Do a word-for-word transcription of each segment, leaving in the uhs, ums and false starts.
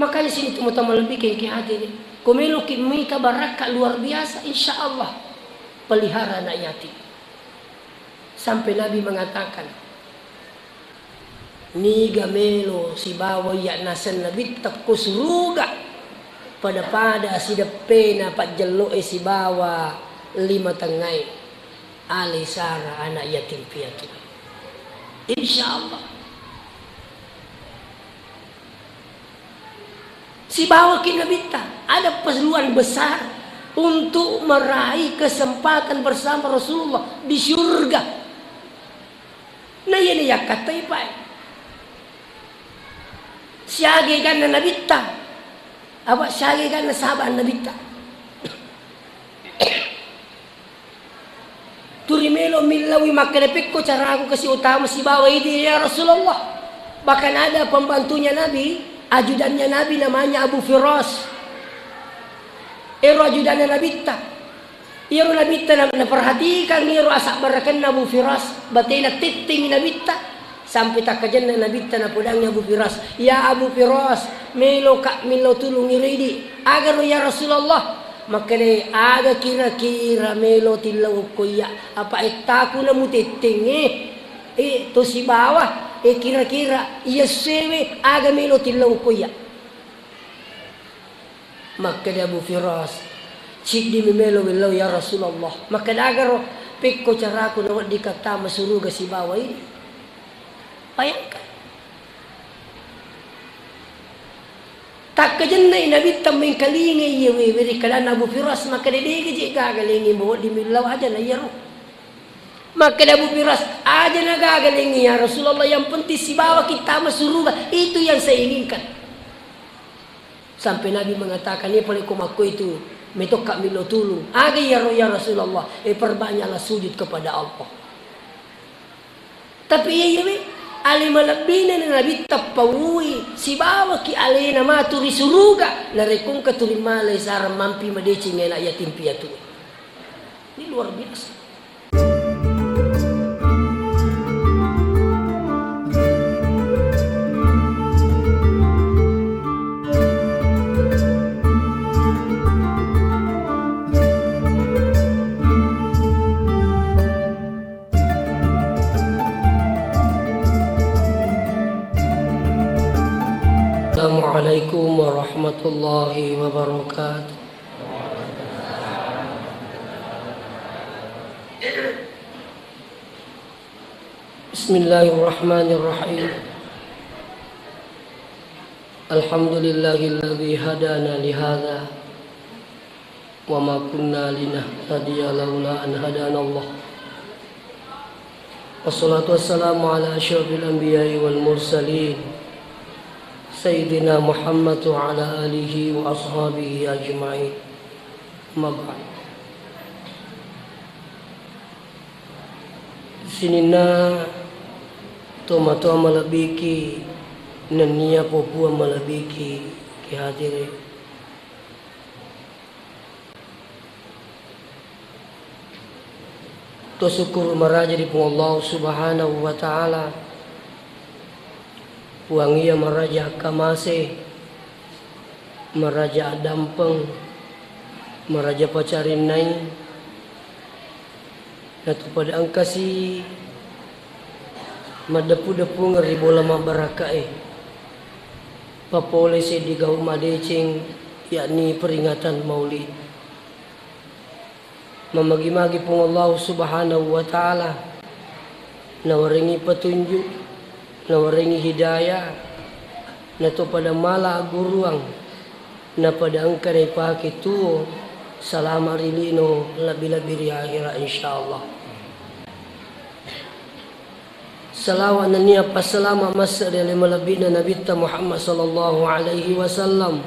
Makanya sini teman-teman lebih ke hati ini. Ko meloki mita barakka luar biasa, insya Allah pelihara anak yatim. Sampai Nabi mengatakan, niga melo sibawa iya naseng Nabitta ko suruga, pada-pada sideppena pajjello'e sibawa lima tengngae, alai sara anak yatim piatu. Insya Allah. Sibawaki Nabitta, ada peluang besar untuk meraih kesempatan bersama Rasulullah di surga. Na iyana yakkattai pae. Siaga eganna Nabitta, apa siaga eganna sahabat Nabitta. Turi melo millaui makkeda, pekko caraku kasi utama sibawa idi, ya Rasulullah. Bahkan ada pembantunya Nabi, ajudannya Nabi namanya Abu Firas. Ero ajudanna Nabitta. Iyaro Nabitta na-, naperhatikan iyaro asabbarakeng Abu Firas, batena tettengi Nabitta. Sampai takkajenna Nabitta napodangi Abu Firas, "Ya Abu Firas, meloka millau tulung iro idi." "Agaro ya Rasulullah?" Makkeda, "Aga kira-kira melo tillau okko iya? Apa ettaku namutettengnge, eh, to sibawa, eh, kira-kira iya sewe aga melo tillau okko iya?" Makkeda Abu Firas, "Ciddimi melo wellau ya Rasulullah." Makkeda, "Agaro, pekko caraku nawedding kattama suruga sibawa ini." Bayangkan. Takkajennai Nabitta mengkalingai iye we, weri kadanna Abu Firas, makkeda, "Dega je gaga lengi, mawedding millau aja na iyaro." Makkeda Abu Firas, "Aja na gaga lengi ya Rasulullah, yang penting sibawa kittama suruga, itu yang saya inginkan." Sampai Nabi mengatakan, "Iya pale ko makko itu, metokka millau tulung." "Aga iyaro ya Rasulullah?" "Eh, perbanyaklah sujud kepada Allah." Tapi iya, iya we, ale malebbina na Nabitta paui, sibawaki alena matu ri suruga, narekko engka turi malai sarang mampi madeceng anak yatim piatu. Ini luar biasa. Assalamualaikum warahmatullahi wabarakatuh. Bismillahirrahmanirrahim. Alhamdulillahilladzi hadana lihadza wa ma kunna linahtadiya laula an hadanallah. Wassalatu wassalamu ala asyrafil anbiya'i wal mursalin, Sayyidina Muhammad wa ala alihi wa ashabihi ajma'in. Amma ba'd. Sininna tomatoa malebbiki nennia popuang malebbiki ki hadire. To sukkuru maraja di Puang Allah Subhanahu wa Ta'ala. Puang iya maraja akkamase, maraja addampeng, maraja pacarinnai, natu pada engkasi maddeppu-deppungeng ri bola mabbarakkae. Papole seddi gau madeceng, yakni peringatan Maulid. Mamagi-magi Puang Allah Subhanahu wa Ta'ala, nawarengi petunjuk, nawarengi hidayah, nato pada mala agguruang, napada engka naipake tuo salama ri lino, lebbi-lebbi ri akhirat, insyaallah. Salawat nennia passalama masse ri ale malebbina Nabitta Muhammad sallallahu alaihi wasallam.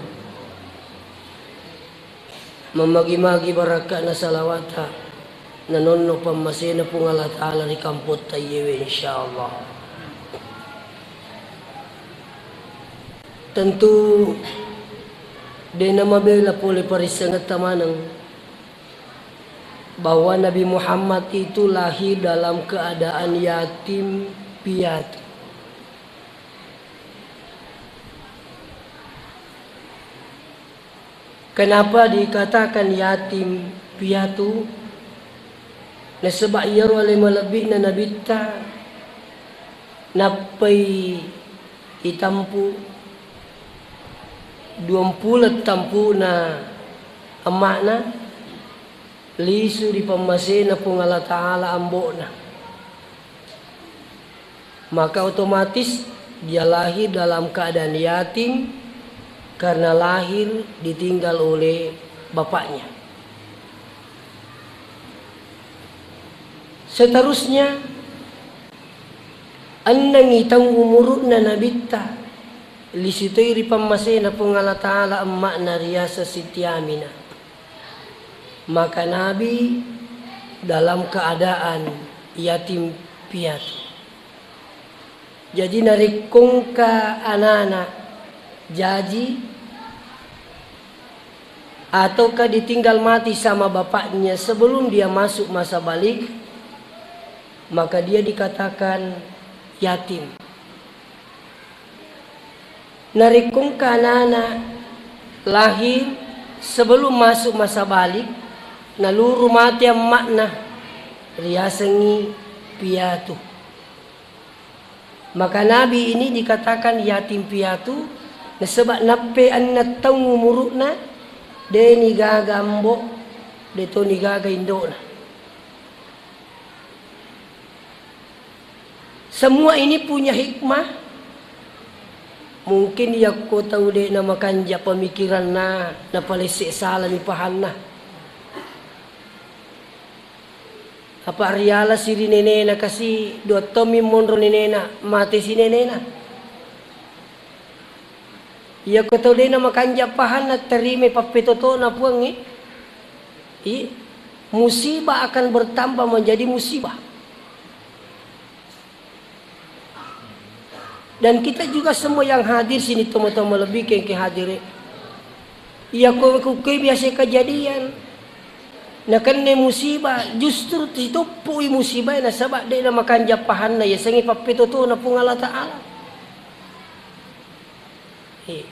Mamagi-magi barakka'na salawata, nanonno pammasena Puang Allah Ta'ala ri kampotta iyewe, insyaallah. Tentu de namabela pole parissengetta maneng bahwa Nabi Muhammad itu lahir dalam keadaan yatim piatu. Kenapa dikatakan yatim piatu? Nasaba iyaro ale malebbi'na Nabitta nappai itampu duampulo tampuna emma'na, lisu ri pammasena Puang Allah Ta'ala ambo'na. Maka otomatis dia lahir dalam keadaan yatim karena lahir ditinggal oleh bapaknya. Seterusnya, ennengngi taung umuru'na Nabitta, lisutoi ri pammasena Puang Allah Ta'ala emma'na riaseng Siti Aminah. Maka Nabi dalam keadaan yatim piatu. Jadi, narekko engka anana jaji ataukah ditinggal mati sama bapaknya sebelum dia masuk masa balik, maka dia dikatakan yatim. Narekko engka anana lahir sebelum masuk masa balik, naluru mate emma'na, riasengngi piatu. Maka Nabi ini dikatakan yatim piatu, nasaba nappai enneng taung umuru'na, de' nigaga ambo', de' to nigaga indo'na. Semua ini punya hikmah. Mungkin yakko tau de' namakanja' pemikiranna, napalesse' salami pahanna. Apa' riala si ri nenena kasi, dua tommi monro nenena, mate si nenena. Iyako tau de' namakanja' pahanna, terimai pappetotona Puangnge, i, musibah akan bertambah menjadi musibah. Dan kita juga semua yang hadir sini, tomatoa malebbi kengke hadire. Iyako kukkue biasa kejadian, nakenna musibah, justru sitoppoi musibah nasaba de' namakanja' pahanna, yasengnge pappetotona Puang Allah Ta'ala. Eh.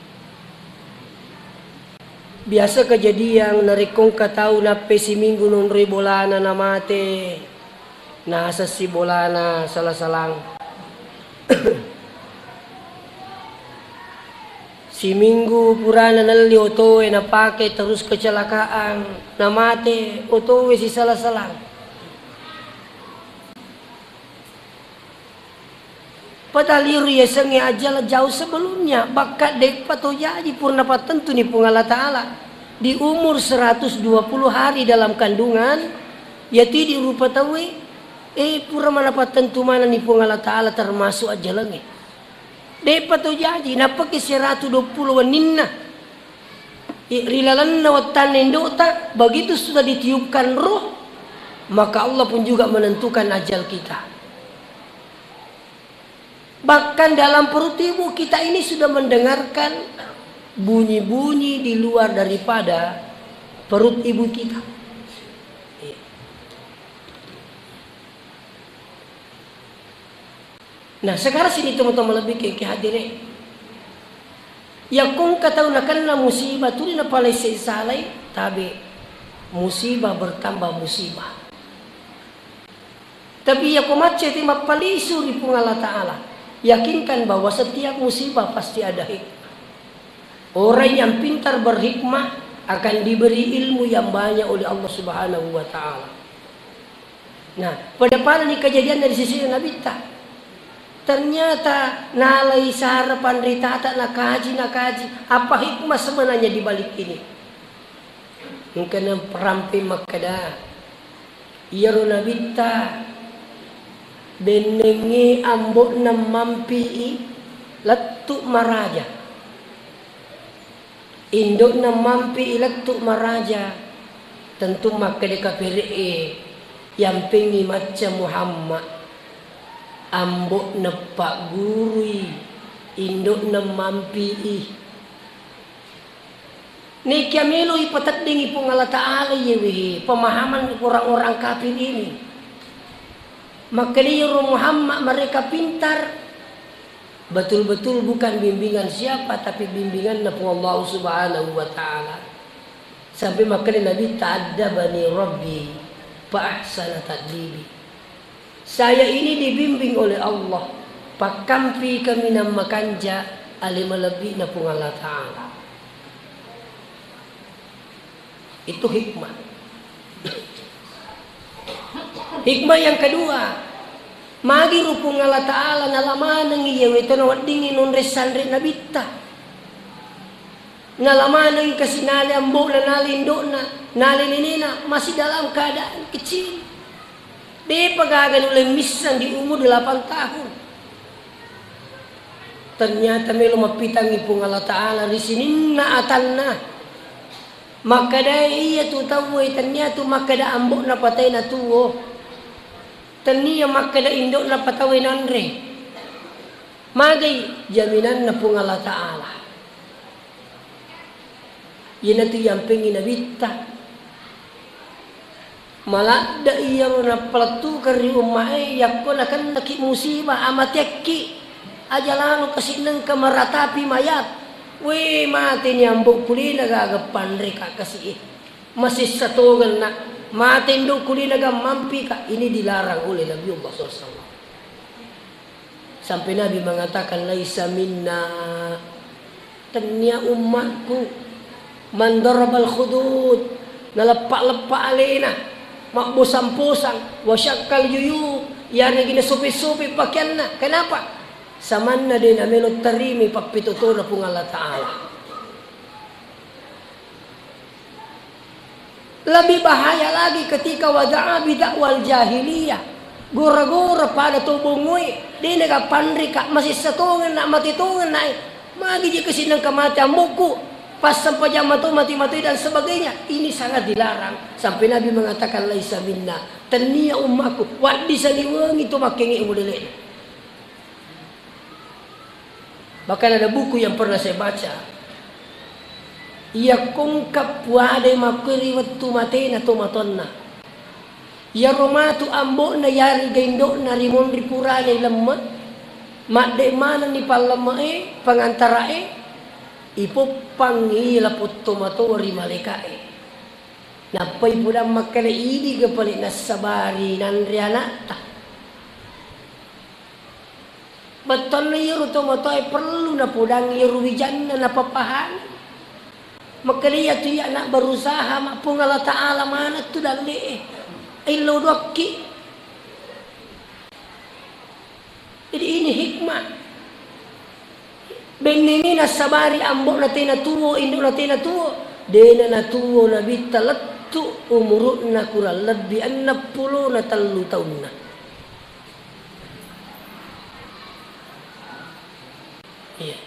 Biasa kejadian narekko engka tau nappai siminggu nonroi bolana namate, nasessi bolana sala-salang. Siminggu purana nelli otoe napake terus kecelakaan, namate otoe sisala-salang. Padahal iyaro yasengnge ajal jauh sebelumnya, bahkan de'pa to jaji pura napattentuni Puang Allah Ta'ala. Di umur seratus dua puluh hari dalam kandungan, yatu idi rupa tauwe, eh, pura manapattentu manenni Puang Allah Ta'ala termasuk ajalengnge. De'pa to jaji, nappaki seratu dua puluh wenninna. I-, ri lalenna wettanna indo'ta, begitu sudah ditiupkan roh, maka Allah pun juga menentukan ajal kita. Bahkan dalam perut ibu kita ini sudah mendengarkan bunyi-bunyi di luar daripada perut ibu kita. Nah, sekarang sini teman-teman lebih ke, ke hadire. Yakko engka tau nakenna musibah, tuli napalesse salai, tabe, musibah bertambah musibah. Tapi yakko macceti mappalisu ri Puang Allah Ta'ala, yakinkan bahwa setiap musibah pasti ada hikmah. Orang yang pintar berhikmah akan diberi ilmu yang banyak oleh Allah Subhanahu wa Ta'ala. Nah, pada-pada ni kejadian dari sisi Nabitta. Ternyata nalai sara panritata nakaji, nakaji. Apa hikmah sebenarnya di balik ini? Engkana perampe makkeda, iyaro Nabitta bennengngi ambo'na mampi'i lettu maraja. Indo'na mampi'i lettu maraja, tentu makkeda kapere'e, yampengngi macca Muhammad, ambo'na paggurui, indo'na mampi'i. Nekia melo ipateddengi Puang Allah Ta'ala iyewe pemahaman orang-orang kafir ini. Makkeda iyaro Muhammad mereka pintar, betul-betul bukan bimbingan siapa, tapi bimbinganna Puang Allah Subhanahu wa Ta'ala. Sampai makkeda Nabitta, "Addabani Rabbi fa ahsana ta'dibi." Saya ini dibimbing oleh Allah, pakkampi kaminang makanja ale malebbi'na Puang Allah Ta'ala. Itu hikmah. Hikmah yang kedua, magi ro Puang Allah Ta'ala nala maneng iyawe tona weddingngi nonre sanre Nabitta. Nala maneng kasi nale ambo'na, nale indo'na, nale nenena masih dalam keadaan kecil. Depa gaga nulle missang di umur delapan tahun. Ternyata melo mappitangngi Puang Allah Ta'ala ri sininna atanna. Makkedae iya tu tauwe, tennia tu makkeda ambo'na patae natuo. Tennia makkeda indo'na patae nanre. Magai jaminanna Puang Allah Ta'ala. Iyanatu yampengngi Nabitta. Maladde iyaro nappalettukeng ri ummae, yakko nakennaki musibah, amateakki, aja lalo kasi nengka maratapi mayat. We, mateni ambo'ku, de nagaga panreka kasi e. Masessa tongenna, mate indo'ku, de naga mampika. Ini dilarang oleh Nabi Allah sallallahu alaihi wasallam. Sampai Nabi mengatakan, "Laisa minna," tennia ummatku, "man darabal khudud," naleppa-leppa alena, mabbosan-posang, wa syakkal yuyub, yaregi nasope-sope pakeanna. Kenapa? Samanna de namelo tarimai pappetotona Puang Allah Ta'ala. Lebih bahaya lagi ketika wada'a bidakwal jahiliyah. Gora-gora pada to bongoe, de naga panreka, masessa tongenna, mate tongenna e. Magi je kasi nengka mate ambo'ku, passempajang mato, mate-mate dan sebagainya. Ini sangat dilarang. Sampai Nabi mengatakan, "Laisa minna." Tennia ummaku, waddi saliwengi to makkenge modele'na. Bahkan ada buku yang pernah saya baca, iyakko engka puadai makkue ri wettu matena tomatoanna, iyaro matu ambo'na yarega indo'na ri monri purana ilemme, madde manenni pallemme'e, pangantarae, ipoppangngi lapong tomatoa ri malaeka'e. Nappai podang makkeda, idiga pale nassabari nanre ana'ta. Bettuanna iyaro tomatoae perlu napodang iyaro wijanna napapahang. Makkeda iyatu iya nak berusaha ma Puang Allah Ta'ala maneng tu dalle'e. Illo doakki. Jadi ini hikmah. Bennemi nassabari ambo'na tena tuo, indo'na tena tuo. Dena natuo Nabitta lettu umuru'na kurang lebbi enneng pulo na tellu taunna. Iya.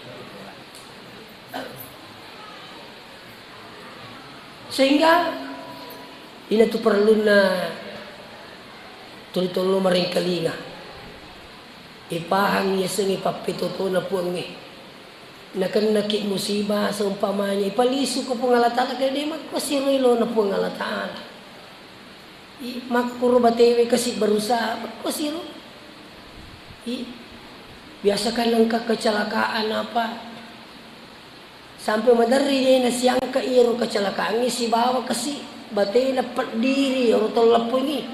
Sehingga inatu perlunna tuli tollo marengkalinga. Ipahang yasengnge pappetotona Puangnge. Nakennaki musibah, seumpamanya ipalisu ko Puang Allah Ta'ala, kede makko siro ilona Puang Allah Ta'ala. I, makkuro batewe kasi berusaha, makkosiro. I, biasa kan engka kecelakaan apa, sampai maderri de nasiangka iyaro kecelakaangnge sibawa kasi batena peddiri iyaro tau leppungngi.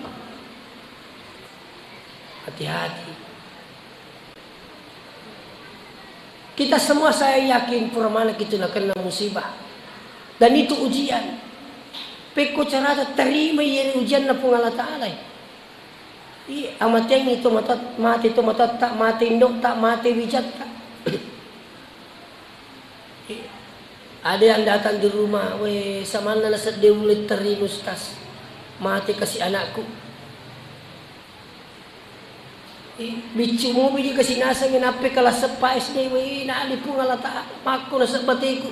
Hati-hati. Kita semua, saya yakin, pura maneng itu nakenna musibah. Dan itu ujian. Pekko carata terima iya ujianna Puang Allah Ta'ala. I, amateangngi to matot-, mate to matotta, mate indotta, mate wijatta. I, ada yang datang di rumah, "We, samanna nasedde ulle terima, Ustaz. Mate kasi anakku." Eh, biccu mopi ji kasi nasengngi, nappi kelas seppa S D, wei, nali Puang Allah Ta'ala, makko naseng bateku.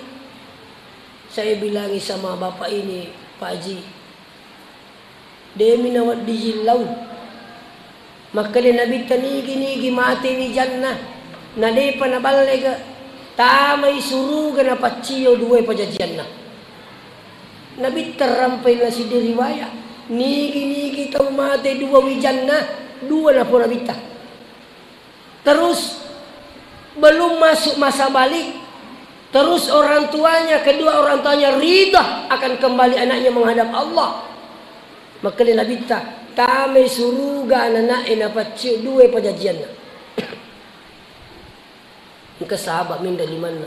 Saya bilangi sama bapak ini, Pak Haji, demi nawedding jillau. Makkeda Nabitta, nigi-nigi mate wijanna, nadepa naballega, tamai suruga napaccio duai pajajianna. Nabitta rampai na siddi riwaya, nigi-nigi tau mate dua wijanna, dua napo Nabitta. Terus, belum masuk masa balik, Terus orang tuanya, kedua orang tuanya ridha akan kembali anaknya menghadap Allah. Makkeda Nabitta, tamai suruga anana'e napaccio dua pajajianna. Engka sahabat minda limanna,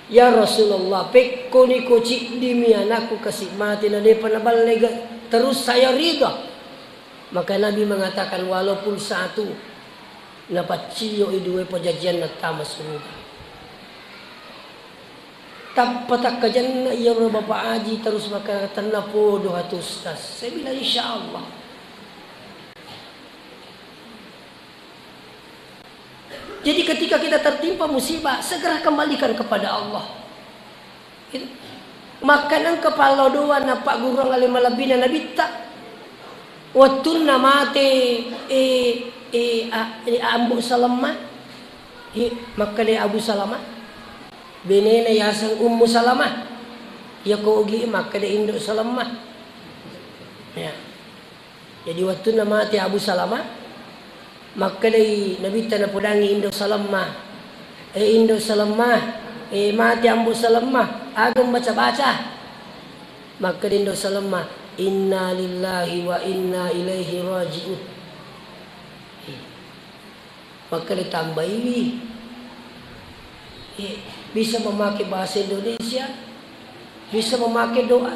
"Ya Rasulullah, pekkoni ko ciddimi anakku kasi mate na depa naballe ga-, terus saya ridha." Maka Nabi mengatakan, "Walaupun satu, napaccio i dua pajajianna tama suruga." Tappa takkajanna iyaro Bapak Aji terus maka, "Tennapodo atu Ustaz." Saya bilang, "Insya Allah." Jadi ketika kita tertimpa musibah, segera kembalikan kepada Allah. Gitu. Makkeda engka pallodoang nappagguruang ale malebbina Nabitta. Wettunna mate, eh, eh, a-, eh, Ambo Salamah. Eh, makkeda Abu Salamah. Benena yaseng Ummu Salamah. Iya ko Ogi makkeda Indo Salamah. Ya. Jadi, wettunna mate Abu Salamah, makkedai Nabitta napodangi Indo Salamah, "Eh, Indo Salamah, eh, mate Ambo Salamah, aga umbaca-baca?" Makkeda Indo Salamah, "Inna lillahi wa inna ilaihi raji'un." Makkeda tambaiwi. Eh, bisa memakai bahasa Indonesia, bisa memakai doa.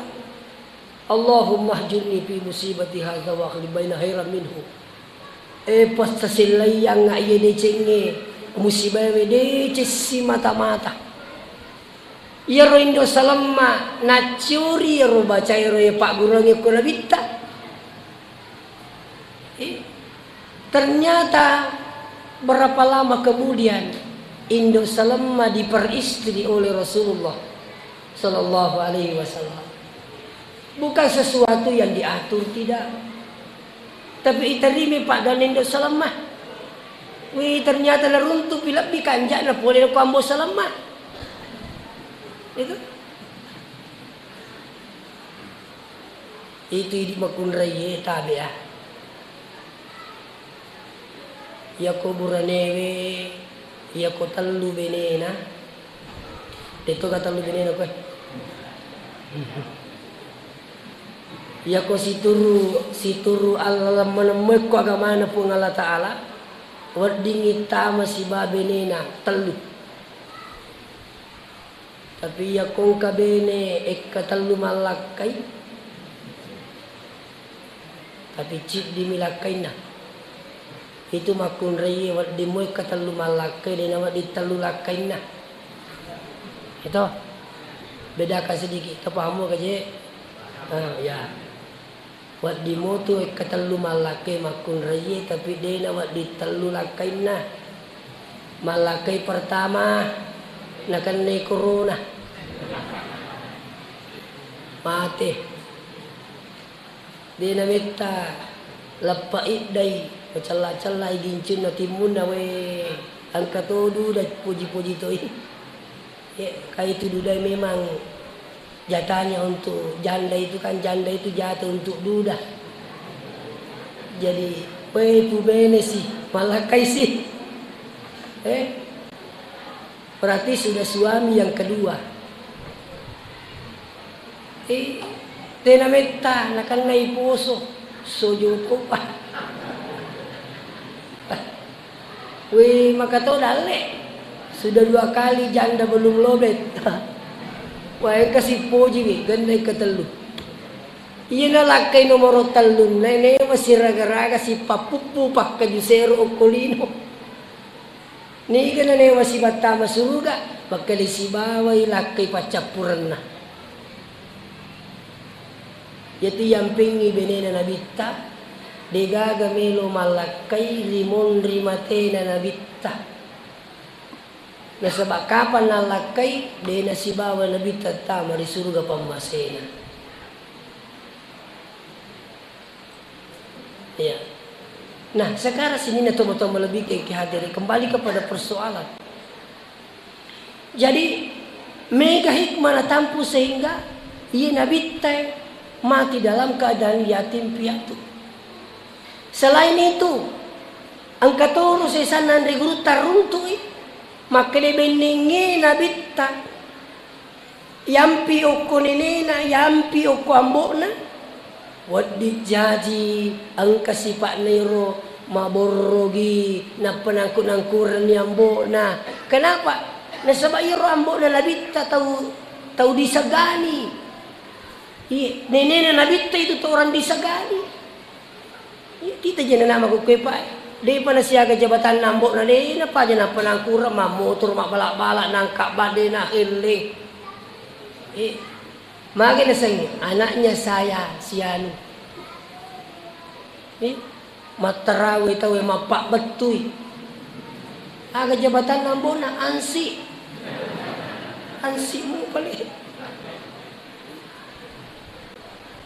"Allahumma ajurni fi musibati hadza wa akhlif baina khairan minhu." Eh, pas tasellaiyangnga iye decengnge musibae, deceng simata-mata. Iyaro Indo Salemma naccuri iyaro baca ero, eh, pagguruangnge ko Nabitta. Eh, ternyata berapa lama kemudian Indo Salemma diperistri oleh Rasulullah sallallahu alaihi wasallam. Bukan sesuatu yang diatur, tidak. Tapi iterimi paddoanna Indo Salemma. Wih, ternyata naruntupi lebbi kanja'na pole ko Ambo Salemma. Itu. Itu idi makkunraie tabe, ah. Iyako buranewe, iyako tellu benena. De'to ga tellu benena koe. Iyako situru, situru allalemmanemmoekko agamana Puang Allah Ta'ala, weddingngi tama siba benena tellu. Tapi iyako engka bene ekka tellu mallakkai, tapi ciddimi lakkainna. Itu makkunraie wedding moi katellu mallakkai, de nawedding tellu lakkainna. Itu bedaka sedikit, tapahammu ka je? Ah, ya. Wedding motu katellu mallakkai makkunraie, tapi de nawedding tellu lakkainna. Mallakkai pertama, nakennai corona. Mate. De nametta leppa iddai, macella-cellai gincunna timmunna, we, engka to duda poji-poji toi. Ya, ka itu duda memang jatahnya untuk janda itu kan, janda itu jatah untuk duda. Jadi, we, pubene si, malakkai si. Eh? Berarti sudah suami yang kedua. Eh, tena metta, nakennai poso, sojoko pa. Weh, maka to dalle. Sudah dua kali janda belum lobet. Wah, engka si poji wi, gandai ketellu. Iyana lakkai nomoro tellunna, newa siraga-raga si pappuppu pakkaju sero okko lino. Niga nanewa sibattama suruga, makkeda sibawai lakkai paccappurenna. Iyatu yampingngi benena Nabitta, degaga melo mallakkai ri monri matena Nabitta. Nasaba kapang nallakkai, de nasibawa Nabitta tama ri suruga pammasena. Iya. Nah, sekarang sininna tomatoa malebbi ke, ke hadiri, kembali kepada persoalan. Jadi, mega hikmah natampu sehingga iye Nabitta mati dalam keadaan yatim piatu. Selain itu, engka toro sesanna anre gurutta runtu'i. Makkeda bennengnge Nabitta, yampi okko nenena, yampi okko ambo'na, wedding jaji engka sipa'na iro maborrogi, nappa nangku-nangkurenni ambo'na. Kenapa? Nasaba iyaro ambo'na Nabitta tau, tau disegani. Iya, nenena Nabitta itu tau orang disegani. Iya, kita je nana makkukkue, Pak. De'pa nasiaga jabatanna ambo'na, de' napaja nappa nangkurang mammotor, mabbala-bala, nangka badde, nahelle. Eh, mage nasengnge, anaknya saya, si anu. Eh, mattarawe tauwe mappabbettui. Aga jabatanna ambo'na, ansi. Ansi mu pale.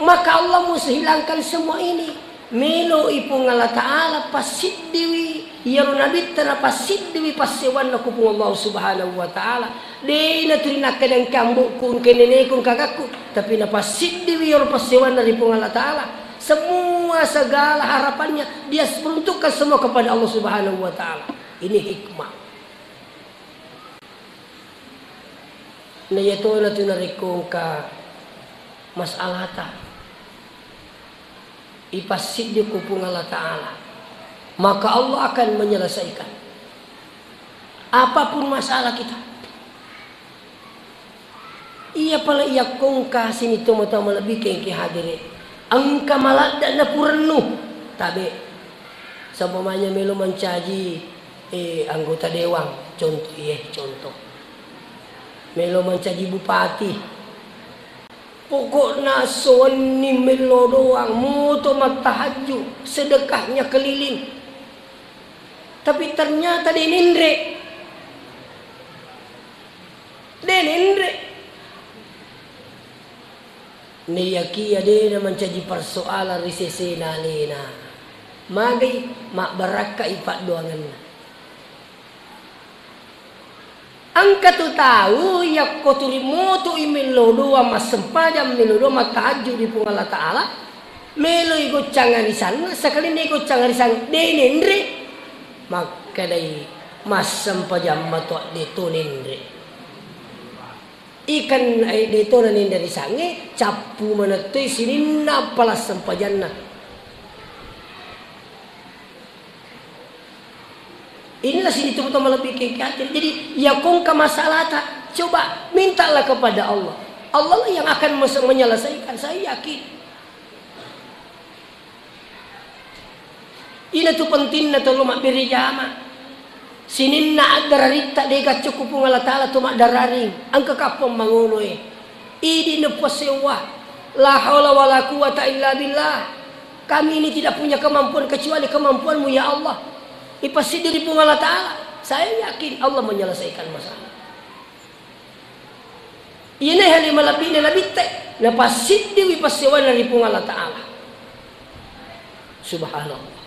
Maka Allah musti hilangkan semua ini. Melo i Puang Allah Ta'ala passiddiwi, iyaro Nabitta napassiddiwi passewanna ku Puang Allah Subhanahu wa Ta'ala. De' naturi nakkedangke ambo'ku, engke neneku, engka kakku, tapi napassiddiwi iyaro passewanna ri Puang Allah Ta'ala. Semua segala harapannya dia peruntukkan semua kepada Allah Subhanahu wa Ta'ala. Ini hikmah. Na iyatona tu narekko engka masalahta, ipassiddi ku Puang Allah Ta'ala, maka Allah akan menyelesaikan apapun masalah kita. Iya pale iyakko engka sining tomatoa malebbi engke hadere, engka maladde na purennu, tabe. Seumpamanya melo mancaji, eh, anggota dewan, contoh, iye, contoh. Melo mancaji bupati. Pokokna esso wenni mello doang, moto mattahajju, sedekahnya keliling. Tapi ternyata de' nenre. De' nenre. Naiyakiya de' na mancaji persoalan ri sesena alena. Magai mabbarakkai paddoangenna. Engka tu tau yakko turi moto'i mello doang massempajang, mello doang mattahajju ri Puang Allah Ta'ala, meloi goccang arisanna, sakalinna goccang arisanna de' nenre, makkedai, massempajang matoa de' to nenre. Ikan, eh, de' to nanenre arisangnge, cappu manettoi sininna appala sempajanna. Inilah sining tomatoa malebbi engke hadere. Jadi, yakko engka masalahta, coba mintalah kepada Allah. Allah lah yang akan mes-, menyelesaikan, saya yakin. Ina tu pentingna tello mabbere jama. Sininna addararitta de' gacco ku Puang Allah Ta'ala tu maddararing. Engka kappang mangonoe. Idi' nupassewa. La haula wala quwwata illa billah. Kami ini tidak punya kemampuan kecuali kemampuanmu, ya Allah. Ipassiddi ri Puang Allah Ta'ala. Saya yakin Allah menyelesaikan masalah. Iyana hale malebbi'na Nabitta, napassiddiwi passewanna ri Puang Allah Ta'ala. Subhanallah.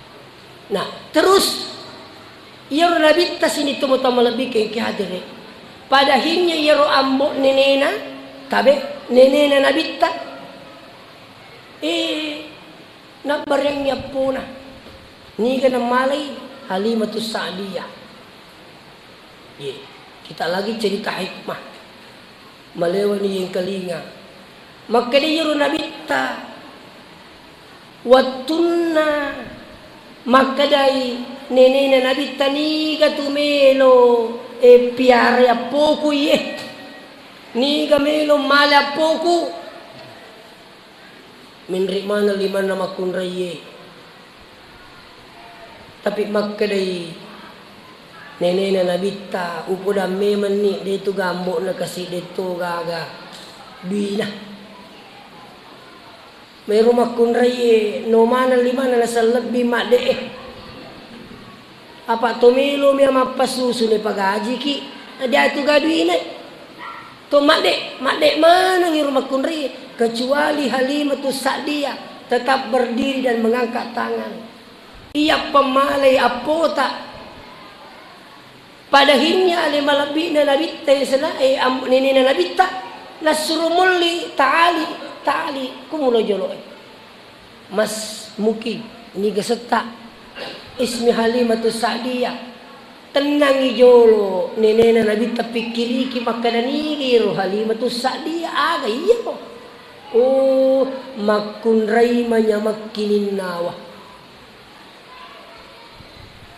Nah, terus, iyaro Nabitta sining tomatoa malebbi engke hadere. Pada akhirnya iyaro ambo' nenena, tabe, nenena Nabitta, eh, nabbareangngi appona. Niga namalai Halimatus Sa'diyah. Ye, kita lagi cerita hikmah. Malewani yengkalinga. Makkeda iyaro Nabitta, wettunna makkedai nenena Nabitta, niga tu melo, eh, piarai appoku iye. Niga melo male appoku. Menre' maneng limanna makkunraie. Tapi makkedai nenena Nabitta, upodang memenni, de' tu ga ambo'na kasi, de' to gaga duina. Mero makkunraie, no maneng limanna nasellebbi madde'e. Apa' to melomi mappasusu nepagajiki, de' tu ga duina. To madde', madde' maneng iro makkunrai, kecuali Halimatus Sa'diyah tetap berdiri dan mengangkat tangan. Iya pemmalai appota. Pada akhirnya ale malebbi'na Nabitta, eh, sena-, eh, am-, nenena Nabitta, nassuro molli ta'ali, ta'ali, kumulo jolo'e. Mas Muki, niga setta? Ismi Halimatus Sa'diyah. Tennangngi jolo nenena Nabitta, pikkiriki makkeda, "Nigi ro Halimatus Sa'diyah, aga iyako?" "Oh, makkunrai manyamekki ninnawa."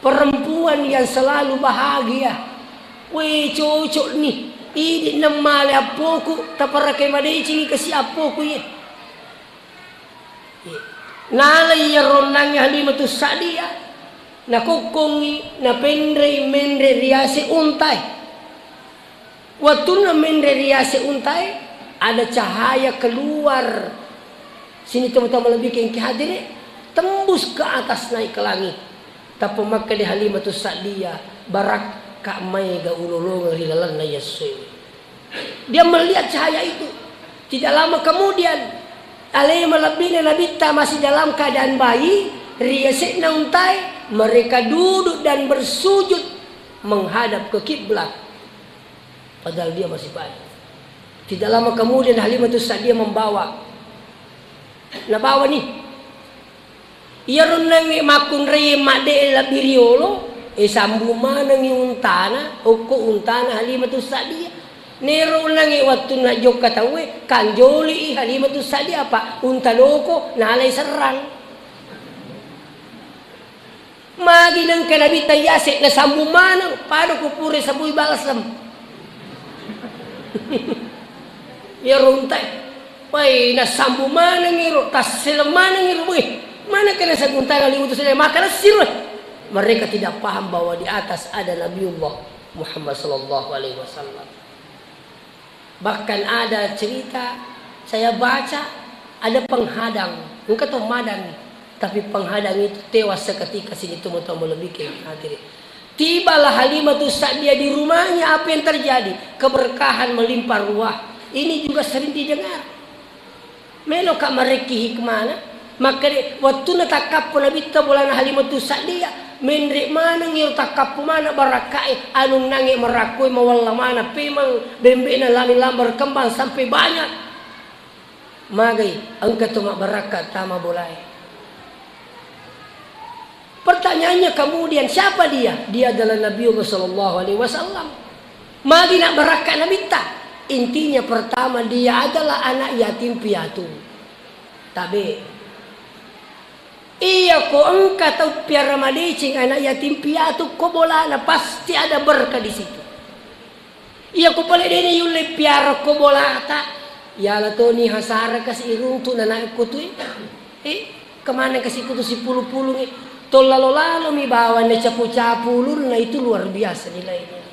Perempuan yang selalu bahagia. "We, cocok ni. Idi nemmale appoku, taparakai madecengi kasi appoku iye." Nalai iyaro onnangnge Halimatus Sa'diyah, nakokkongngi, napenrei menre ri ase untae. Wettunna menre ri ase untae, ada cahaya keluar. Sini tomatoa malebbi engki hadire, tembus ke atas, naik ke langit. Tappa makkeda Halimatus Sa'diyah, "Barakka maega ulolongeng ri lalenna iyessoe." Dia melihat cahaya itu. Tidak lama kemudian, alena malebbina Nabitta masih dalam keadaan bayi, ri yase'na untae, mereka duduk dan bersujud menghadap ke kiblat. Padahal dia masih bayi. Tidak lama kemudian Halimatus Sa'diyah membawa. Nabawa ni. Iyaro onnangnge makkunrai madde lebbi riolo, e, sambung manengngi untana, okko untana Halimatus Sa'diyah. Nero onnangnge wettunna jokka tauwe, kanjoli i Halimatus Sa'diyah, apa unta loko, nalai serrang. Magi nengka Nabitta yase, nasambung maneng, pada ko pura sabui balsem. Iyaro untae. Wai, nasambung maneng iro, tasseleng maneng iro, weh, mana kena saguntana liwutu saja, maka lessiro. Mereka tidak paham bahwa di atas ada Nabiullah Muhammad sallallahu alaihi wasallam. Bahkan ada cerita, saya baca, ada penghadang. Engka to madang, tapi penghadang itu tewas seketika, sini tomatoa malebbi engki hadire. Tibalah Halimatus Sa'diyah di rumahnya, apa yang terjadi? Keberkahan melimpah ruah. Ini juga sering didengar. Meloka marekki hikmana. Makkeda, wettunna takkappo Nabitta bolana Halimatus Sa'diyah, menre maneng iyaro takkappo mana barakkae, anunnangnge marakkoe mawella mana pemeng, bembe'na lami-lami berkembang sampai banyak. Magai, engka to mabbarakka tama bolae. Pertanyaannya kemudian, siapa dia? Dia adalah Nabiullah sallallahu alaihi wasallam. Magi nabbarakka Nabitta? Intinya pertama, dia adalah anak yatim piatu. Tabe. Iya, ko engka tau piara madeceng anak yatim piatu ko bolana, pasti ada berkah di situ. Iya, ko pale dena yulle piara ko bolata, yala toni hasara kasi iruntu nana kutui. Eh, kemana kasi kutu sipulu-pulungi? Tollalo-lalo mi bawang na capu-capu ulunna, itu luar biasa nilainya.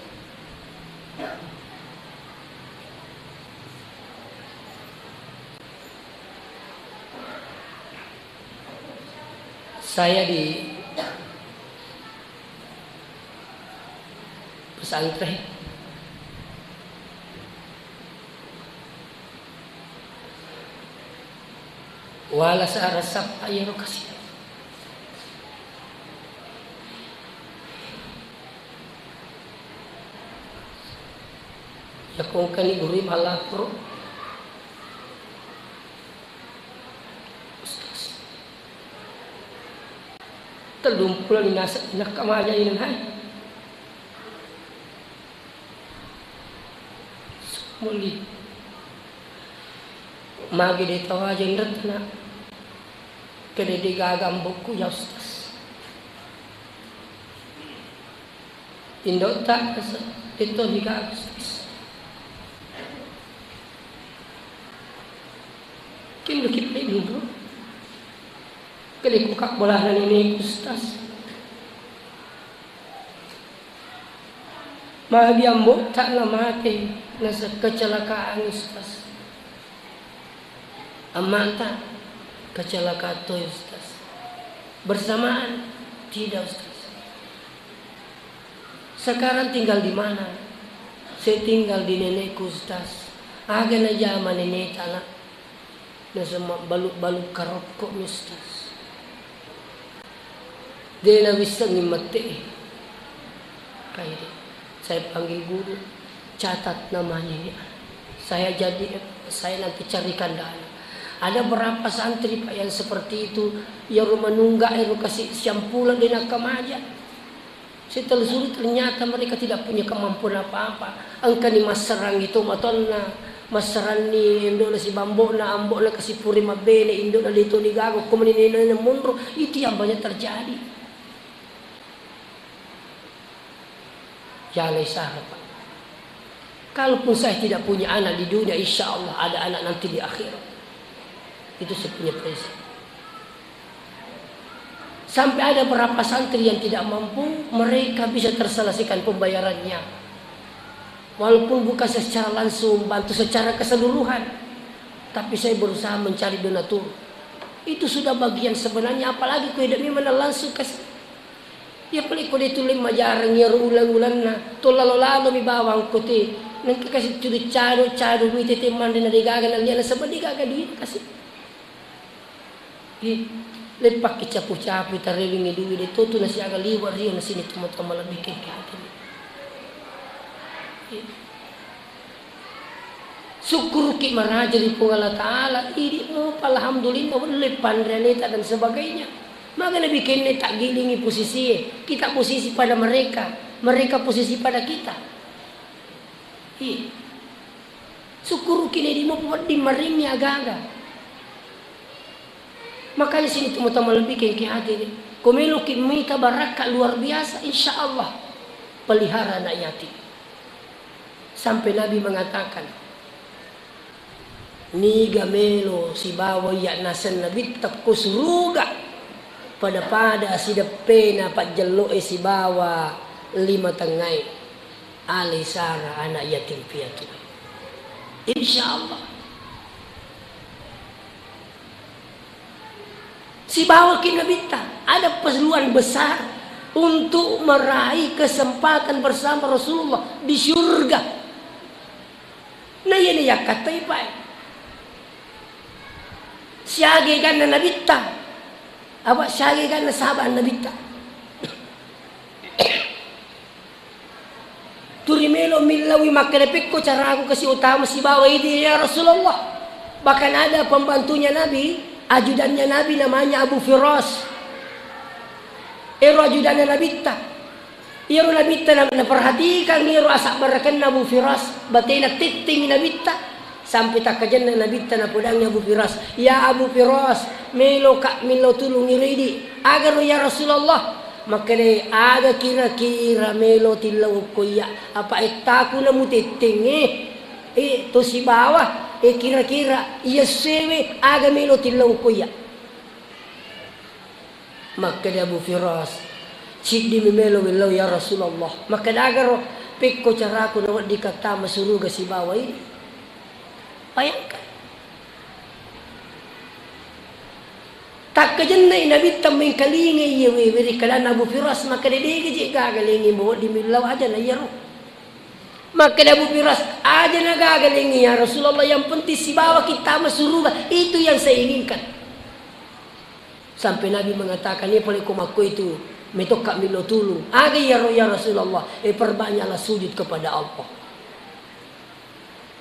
Saya di pesantren. Wala sa rasa ayo kasi. Yakongkani guru malapro. Ustaz. Tellumpulo ni naseng nakka maja ina hai. Sumuli. Magi de tawaja inretta na. Kede de gaga ambokku ya Ustaz. Indo'ta, itu niga Ustaz. Kindu kipe indu. Kali ku kak bolana nenek Ustaz. Magi ambo'ta na mate, nasa kecelakaan Ustaz. Amma'ta kecelakaan toi Ustaz. Bersamaan? Tidak Ustaz. Sekarang tinggal di mana? Saya tinggal di nenekku Ustaz. Aga najama neneta na? Nasema balu-balu karokko mi Ustaz. De nawissengngi mette. Kaide. Saya panggil guru, catat namanya ini. Saya jadi, saya nanti carikan dana. Ada berapa santri, Pak, yang seperti itu, yang rumah nunggak, yang kasih siampulan di nakamaja. Setelusuri ternyata mereka tidak punya kemampuan apa-apa. Engkani masserangi to matonna, masseranni indo'na sibambo'na, ambo'na kasi puri mabbene, indo'na de' toni gaga, ko mani nenena monro, itu yang banyak terjadi. Ya, Laisara, Pak. Kalaupun saya tidak punya anak di dunia, insya Allah ada anak nanti di akhirat. Itu saya punya prinsip. Sampai ada beberapa santri yang tidak mampu, mereka bisa terselesaikan pembayarannya. Walaupun bukan secara langsung, bantu secara keseluruhan. Tapi saya berusaha mencari donatur. Itu sudah bagian sebenarnya, apalagi ko tidak memang langsung kasih. Iya pale ko de' tulle majareng iyaro uleng-ulenna, to lalo-lalo mi bawang ko te. Nengka kasi cudu cado-cado mi tete manre na de' gaga na liana sebab de' gaga duit kasi. Ih, leppakki capu-capu tarewengi duit de' to tu nasiaga liwa' rio na sini tu mata malebbi kengke hati. Ih. Sukkuruki maraja ri Puang Allah Ta'ala, idi' mopa, alhamdulillah, welle panre aleta dan sebagainya. Maga nabikinne taggilingi posisie, kita posisi pada mereka, mereka posisi pada kita. Iya. Sukkuruki na idi' mopa wedding maringi aga-aga. Makanya sini tu mata malebbi kengke hati ni. Ko meloki mita barakka luar biasa, insya Allah pelihara anak yatim. Sampai Nabi mengatakan, niga melo sibawa iya' naseng Nabitta ko suruga, pada-pada sideppena pajjello'e sibawa lima tengngae, alai sara anak yatim piatu. Insya Allah. Sibawaki Nabitta, ada peluang besar untuk meraih kesempatan bersama Rasulullah di surga. Na iyana yakkattai pae. Siaga eganna Nabitta, apa siaga eganna sahabat Nabitta. Turi melo millaui makkeda, pekko caraku kasi utama sibawa idi ya Rasulullah. Bahkan ada pembantunya Nabi, ajudannya Nabi namanya Abu Firas. Ero ajudanna Nabitta. Iyaro Nabitta na-, naperhatikan iyaro asabbarakeng Abu Firas, batena tettengi Nabitta. Sampai takkajenna Nabitta napodangi Abu Firas, "Ya Abu Firas, meloka millau tulung iro idi." "Agaro ya Rasulullah?" Makkedai, "Aga kira-kira melo tillau okko iya, apa ettaku namutettengnge, eh, to sibawa, eh, kira-kira iya sewe aga melo tillau okko iya?" Makkeda Abu Firas, "Ciddimi melo wellau ya Rasulullah." Makkeda, "Agaro, pekko caraku nawedding kattama suruga sibawa ini?" Bayangkan. Takkajennai Nabitta mengkalingai iya wewe ri kalanna Abu Firas, makkeda, "Dega je gaga lengi mawedding millau aja na iyaro." Makkeda Abu Firas, "Aja na gaga lengi ya Rasulullah, yang penting sibawa kittama suruga, itu yang saya inginkan." Sampai Nabi mengatakan, "Iya pale ko makko itu, metokka millau tulung." "Aga iyaro ya Rasulullah?" "Eh, perbanyaklah sujud kepada Allah."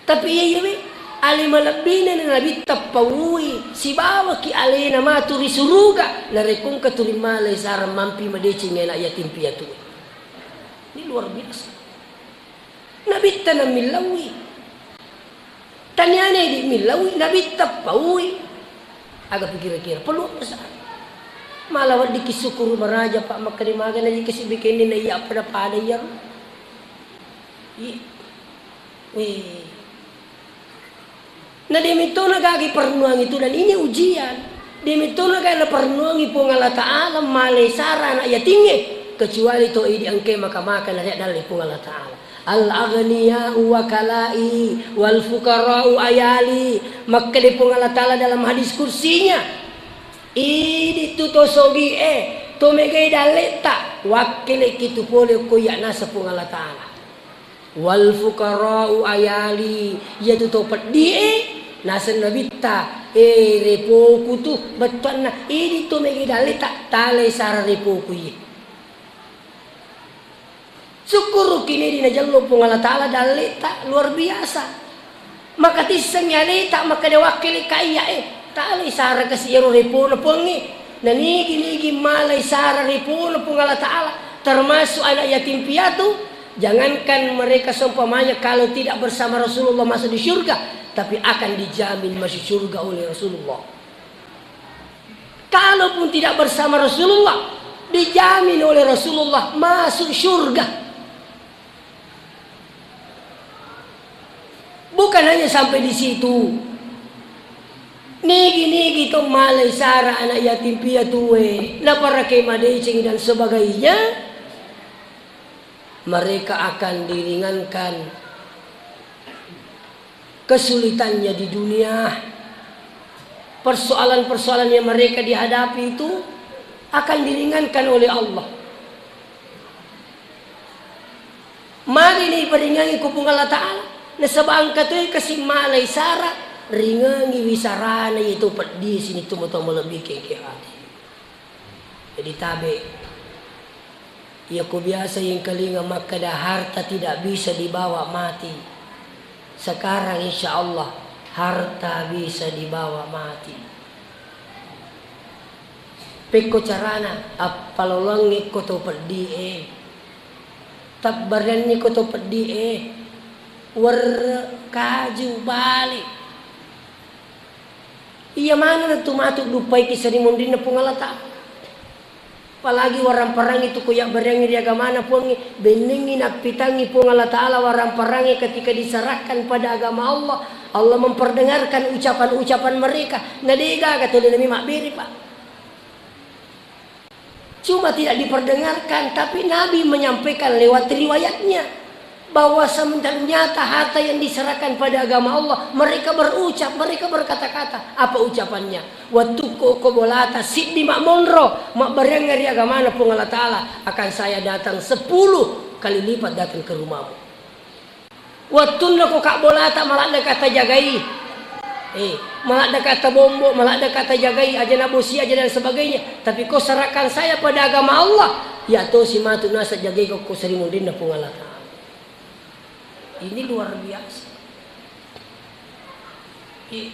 Tapi iya, iya we, ale malebbina na Nabitta paui, sibawaki alena matu ri suruga, narekko engka tu ri malai sarang mampi madeceng anak yatim piatu. Ini luar biasa. Nabitta namillaui. Taniana idi millaui, Nabitta paui. Aga pikira-kira, peluang besar. Mala weddikki sukkuru maraja, Pak, makkeda magana ji kasi bikinni na iya pada-pada iya. Iya. Weh. Na demetto na gagi perennuang itu, dan ini ujian. Demetto na gagi perennuangi Puang Allah Ta'ala, malai sara anak yatingnge, kecuali to idi engke maka-maka na riak dalle Puang Allah Ta'ala. Al-aghniya'u wakala'i wal fuqara'u ayali. Makkeda Puang Allah Ta'ala dalam hadis kursinya, "Idi tu to sogie, to megai dalleta, wakkeleki tu pole ko iya nasa Puang Allah Ta'ala. Wal fuqara'u ayali, iya tu to peddie, naseng Nabitta, eh, repoku tu, bettuanna, idi to megai dalleta, talai sara repoku iye." Sukkuruki nedi najello Puang Allah Ta'ala dalleta luar biasa. Maka tissengngi aleta, makkeda, "Wakkeleka iya, eh, talai sara kasi ero repona Puangnge." Na nigi-nigi malai sara repona Puang Allah Ta'ala, Termasuk anak yatim piatu, jangankan mereka seumpamanya kalau tidak bersama Rasulullah masuk di surga, tapi akan dijamin masuk surga oleh Rasulullah. Kalaupun tidak bersama Rasulullah, dijamin oleh Rasulullah masuk surga. Bukan hanya sampai di situ. Nigi-nigi to malai sara anak yatim piatu e, naparakei madeceng dan sebagainya, mereka akan diringankan kesulitannya di dunia. Persoalan-persoalan yang mereka dihadapi itu akan diringankan oleh Allah. Magi ni paringangi ku Puang Allah Ta'ala? Nasaba engka toi kasi malai sara, ringangi wi sarana, iye to peddi sini tu matoa malebbi kengke hati. Jadi tabe. Iya ko biasa engkalinga makkeda harta tidak bisa dibawa mati. Sekarang insya Allah harta bisa dibawa mati. Pekko carana, appalolongi ko to peddi e. Tabbarenni ko to peddi e. Werre, kaju, bale. Iya maneng tu matu duppaiki sarimunrinna Puang Allah Ta'ala. Apalagi waramparangngi tu ko yabbareangngi ri agamana Puangnge, bennengngi nappitangngi Puang Allah Ta'ala waramparangnge ketika diserahkan pada agama Allah. Allah memperdengarkan ucapan-ucapan mereka. Na degaga tuli nami mabbere, Pak. Cuma tidak diperdengarkan, tapi Nabi menyampaikan lewat riwayatnya bahwa semen-, ternyata harta yang diserahkan pada agama Allah, mereka berucap, mereka berkata-kata. Apa ucapannya? Wettukku okko bolata, siddi makmonro, mabbareangnga ri agamana Puang Allah Ta'ala, akan saya datang sepuluh kali lipat datang ke rumahmu. Wettunna ko kabbolata maladde ka tajagai. Eh, maladde ka tabombo, maladde ka tajagai, aja nabosi aja dan sebagainya. Tapi ko serahkan saya pada agama Allah, ya tosi matu nasa jagai ko, ko sarimunrinna Puang Allah Ta'ala. Ini luar biasa. Eh,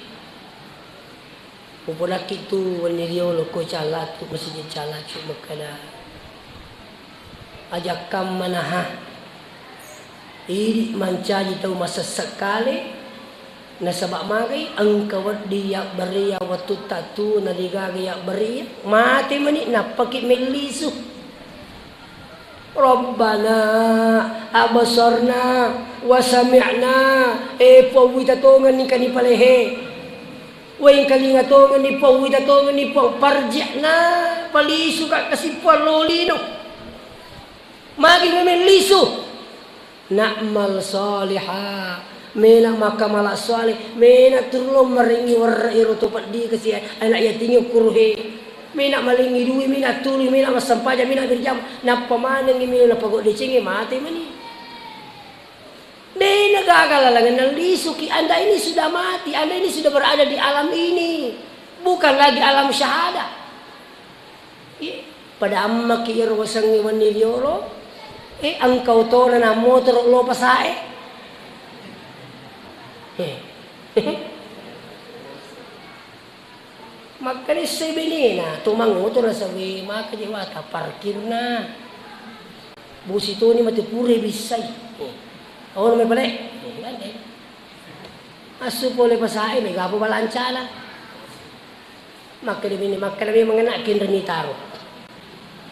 Muponakki tu wenni riolo ko calatu, masijing calatu makkeda, ajakkamma naha. Idi mancaji tau masessek kale, nasaba magai engka wedding yabbareang wettutta tu narigaga yabbareang, mate mani nappaki mellisu. Rabbana absarna wa sami'na, e Puang, uwita tongenni kani palehe. Wengkalinga tongenni Puang, uwita tongenni Puang, farji'na, palisuka kasi Puang lolino. Magi memeng lisu. Na'mal shaliha. Mena makkamala saleh, mena turlo marengngi werre ero to peddi kasi anak yatingnge kuruhe. Mena malengngi dui, mena tuli, mena massempajang, mena berjam, nappa manengngi mena napagoddecengnge mate mani. De'na gaga lalengenna lisuki, Anda ini sudah mati, Anda ini sudah berada di alam ini, bukan lagi alam syahadah. Iya, pada ammaki iyaro wasengnge wenni riolo, eh, engka otona na motoro lo pasae. Eh. Makkanissai benena, to mangoto nasawe maka jewata parkirna. Bosi toni mate pura bissai. Eh. Ono mai pale. Eh, ande. Assu pole pasae, mega apa balancana. Makkeda bini, makkeda memang anak kenreni taro.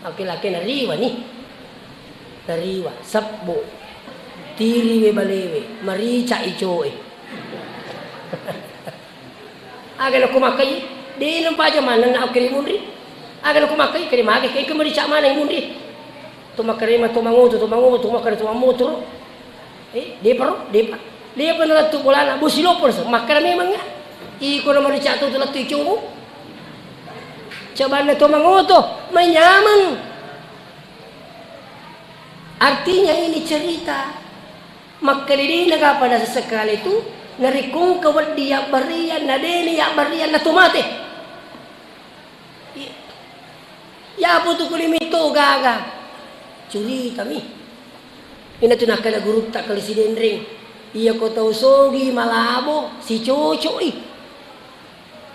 Oke, laki nariwa ni. Nariwa, sebbo. Tiriwe balewe, marica icoe. Aga nako makkai, de nampaja maneng na oke munri. Aga nako makkai, kede mage, ke marica mana munri. To makkarema to mangoto, to mangoto, to makkare to mamotoro. Eh, depa ro, depa. Depa nalettu bolana, bosi lopo naso. Makkeda memang ya. Iko na marica tu lettu icomu. Cobanna to mangoto, manyameng. Artinya ini cerita. Makkedina gaga pada sesekali tu, narekko engka wedding yabbareang, na deni yabbareang, na to mate. Iya. Yapo tu kuli mito gaga. Curitami. Ina tu nakkeda gurutta kali Sidenreng. Iya ko tau sogi malabo, sicocoi.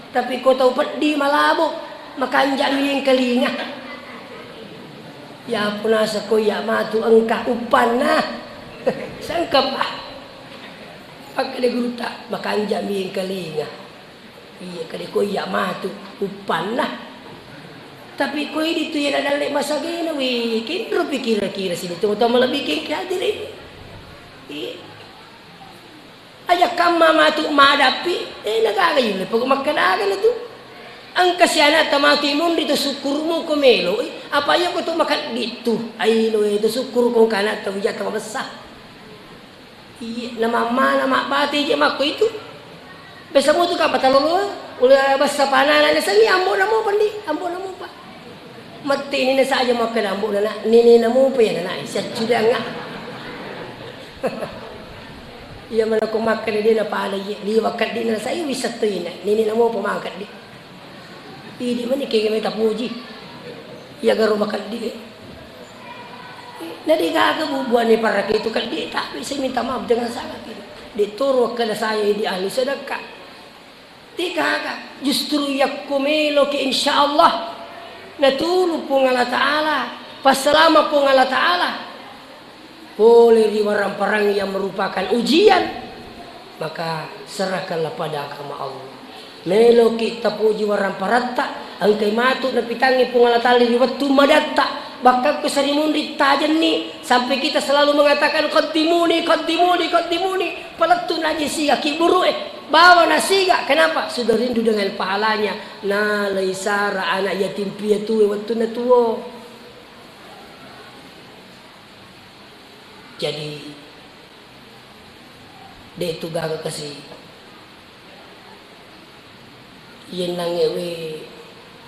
Tapi ko tau peddi malabo, makanjami engkalinga. Iya punasa ko iya matu engka uppanna. Sangkep ah. Pakkeda gurutta, makanja mi engkalinga. Iya, kade ko iya matu uppanna. Tapi ko idi tu iya nadalle masagena, wi, kenro pikira-kira sini tu to malebbi kengke hadiri. Iya. Aja kamma matu madapi, eh, nagaga yulle poko makkadaga na tu. Engka si anakta matu imunri tu sukkurumu ko meloi, apa iya ko tu makaddi tu. Aino itu sukkuru ko engka anakta wijata mabessa. Iya, na mamma na mabbate je makko itu. Bessa mutu ka patalolo, ula bessa panana na sangi ambo na mo pandi, ambo na mo pa. Matti ni na saja makkada ambo na, nene na mo pa ya na, na, siaccudanga. Iya mana ko makkada dia na pada iya, liwa kaddi na sai wisatto ina, nene na mo pa mangkaddi. Idi mani kege mai tapuji. Iya garo makaddi. Na degaga bubuane parake itu kaddi, tapi saya minta maaf dengan sangat ini. De toro kada saya di ahli sedekah. Degaga, justru yakko meloki insyaallah natulu Puang Allah Ta'ala, passalama Puang Allah Ta'ala. Pole ri warang-parang yang merupakan ujian, maka serahkanlah pada agama Allah. Meloki tapuji warang-paratta, engkai matu napitangngi Puang Allah Ta'ala ri wettu madatta, bahkan ko sarimunri tajenni, sampai kita selalu mengatakan, "Qaddimuni, qaddimuni, qaddimuni." Palettu naji siga ki buruk eh, bawa nasiga. Kenapa? Sudah rindu dengan pahalanya. Nalai sara anak yatim piatu e wettunna tuo. Jadi, de tu gaga kasi. Yennangnge we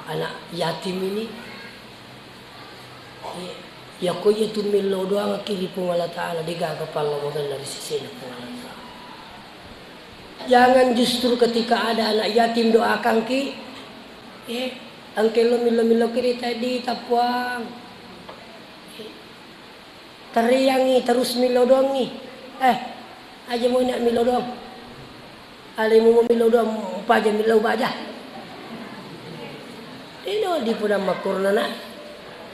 anak yatim ini, ya, yako iya tu millau doangki ri Puang Allah Ta'ala, de gaga pallawangeng ri sesena Puang Allah Ta'ala. Jangan justru ketika ada anak yatim doakanki, eh, engke lo millau-millau ki ri tadi tapuang. Teriangi terus millau doangi. Eh, aja mau nak millau doang. Alemu mau millau doang, paja millau baja. Ino di puna makurna nak.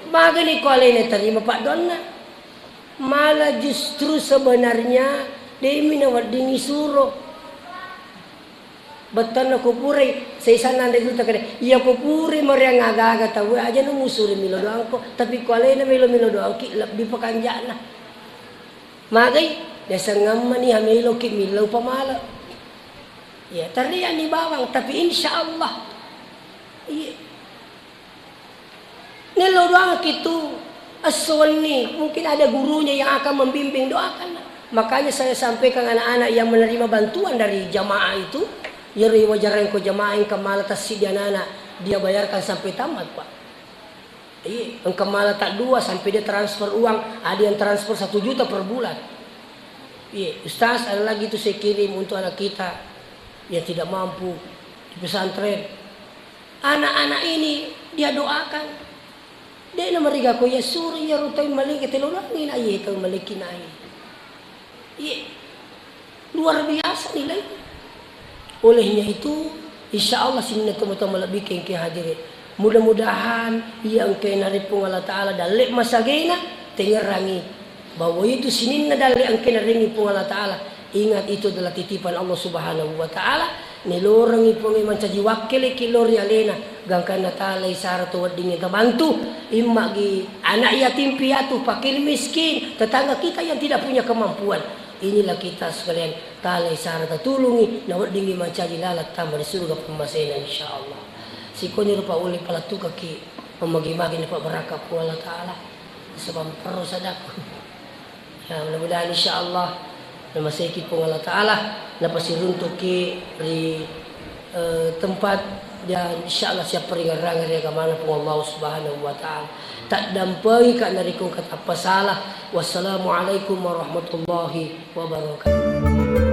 Magani ko alena terima pak doanna. Malah justru sebenarnya demi naweddingi suro. Bettuanna ko purai, saisanna anre gurutta kada, iya ko purai mariang aga-aga tau, aja nu musuri milo doangko, tapi ko alena melo-milo doangki, lebbi pakanja'na. Magai, biasa ngammani ha meloki millau pamala. Iya, tariani bawang, tapi insya Allah. Iya. Nello doangki tu esso wenni, mungkin ada gurunya yang akan membimbing, doakan. Makanya saya sampaikan anak-anak yang menerima bantuan dari jamaah itu, yero wajareng ko jamaah engka mala tassiddi anak-anak, dia bayarkan sampai tamat, Pak. Iya, engka mala tak dua sampai dia transfer uang, ada yang transfer satu juta per bulan. Iya, Ustaz, ada lagi itu saya kirim untuk anak kita yang tidak mampu di pesantren. Anak-anak ini dia doakan. De'na mariga ko iya suro iyaro tau maleke telolangngina iye tau maleki nai. Iye. Luar biasa nilai. Olehnya itu, insya Allah sininna tomatoa malebbi kengke hadire. Mudah-mudahan iya engkae narepung Allah Ta'ala dalle masagena tengerangi. Bahwa itu sininna dalle engkae narengi Puang Allah Ta'ala. Ingat, itu adalah titipan Allah Subhanahu wa Ta'ala. Nilorengi Puangnge mancaji wakkeleki lao ri alena, gangkanna talai sara to weddingnge tabantu. Immagi anak yatim piatu, fakir miskin, tetangga kita yang tidak punya kemampuan. Inilah kita sekalian, talai sara tatulungi, na weddingngi mancaji laleng tama ri surga pammasena, insya Allah. Sikoniro pa ulle palettukaki, mamagi-magi napabbarakka Puang Allah Ta'ala. Sebab perro sadakku. Ya, mudah-mudahan insya Allah namaseiki Puang Allah Ta'ala, napasiruntuki ri, eh, tempat, dan insya Allah siap peringerang ri agamana Puang Allah Subhanahu wa Ta'ala. Taddampengika narekko engka tappa salah. Wassalamualaikum warahmatullahi wabarakatuh.